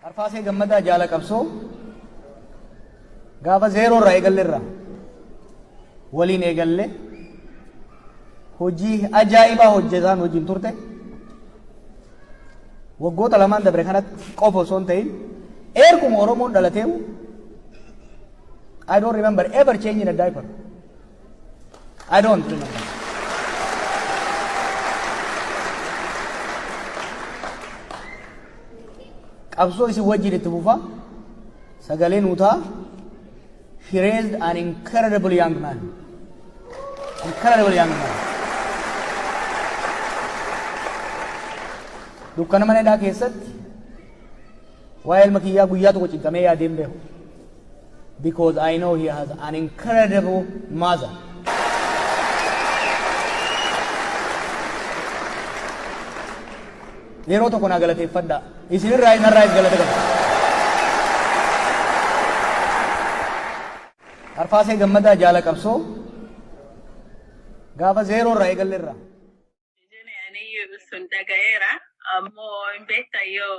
Arfaasee Gammadaa jaala qabsoo gaafa zeeroo irraa eegalle irraa waliin eegalle, hojii ajaa'ibaa hojjetaan wajjin turte. Waggoota lamaan dabre kanatti qofa osoo hin ta'in, erguma Oromoon dhalateewu, I don't remember ever changing a diaper. I don't remember. Qabsoo isin wajjin itti fufa, sagalee nuu ta'a. She raised an incredible young man. Incredible young man. Dukkana mana hidhaa keessatti waa'ee ilma kiyyaa guyyaa tokko cinqamee yaadee hin beeku. Because I know he has an incredible mother. Yeroo tokko naa galateeffadhaa. Isinirraa narraayis galata qaba. Arfaasee Gammadaa jaala qabsoo gaafa zeeroo irraa eegalle irraa. Ani sun dhaga'eera. Ammoo hin beektan, yoo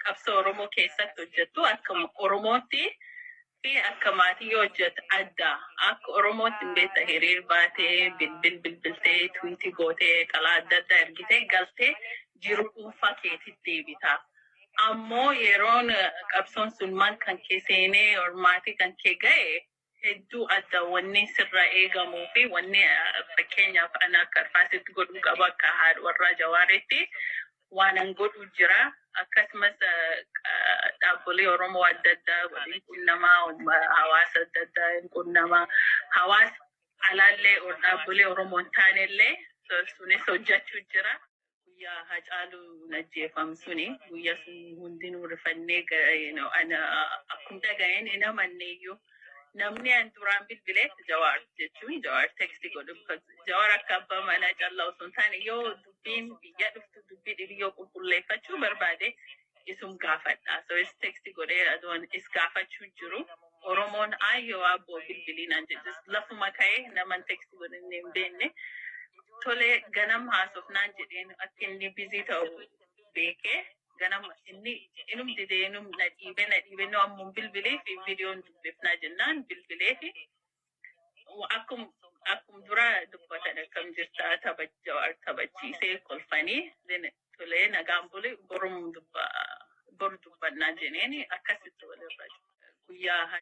qabsoo Oromoo keessatti hojjettu akka Oromootti fi akka maatii yoo hojjettu adda. Akka Oromootti hin beekta, hiriir baatee, bilbil bilbiltee, tweet gootee, xalaa adda addaa ergitee galtee jiru dhuunfaa keetitti deebita. Ammoo yeroon qabsoon sun maal kan kee seenee maatii kan kee ga'e hedduu adda. Wanni sirra eegamuu fi wanni fakkeenyaaf ana akka Arfaasitti godhuu qabu, akka haadha warraa Jawaaritti waan an godhu jira. Akkasumas dhaabbolee Oromoo adda addaa waliin qunnamaa, hawaasa adda addaa qunnamaa, hawaasa alaallee dhaabbolee Oromoo hin taanellee sunis hojjechuu jira. Guyyaa Hacaaluu ajjeefam suni, guyyaa sun hundinuu rifannee, ana akkuma dhaga'een hin amanneeyyuu. Namni an duraan bilbileef Jawaar jechuun, Jawaar text godhu. Jawaar akka abbaa manaa callaa osoo hin taane, yoo dubbiin biyya dhuftu dubbii dhibiyyoo qulqulleeffachuu barbaade isum gaafadha. So is text godhee aduun is gaafachuu jiru. Oromoon ayyoo abboo bilbilii naan jedhu, lafuma ka'ee naman text godhe hin beekne. Tolee, ganam haasofnaan jedheen. Akka inni busy ta'u beekee ganam inni inum didee, inum na dhiibe, na dhiibe. Nu ammoo bilbilee fi viidiyoon dubbifnaa jennaan bilbilee fi akkum dura dubbatan, akkam jirtaa, Jawaar taphachiisee kolfanii, tolee nagaan bule, borum dubba, boru dubbannaa jeneen akkasitti walirra guyyaa.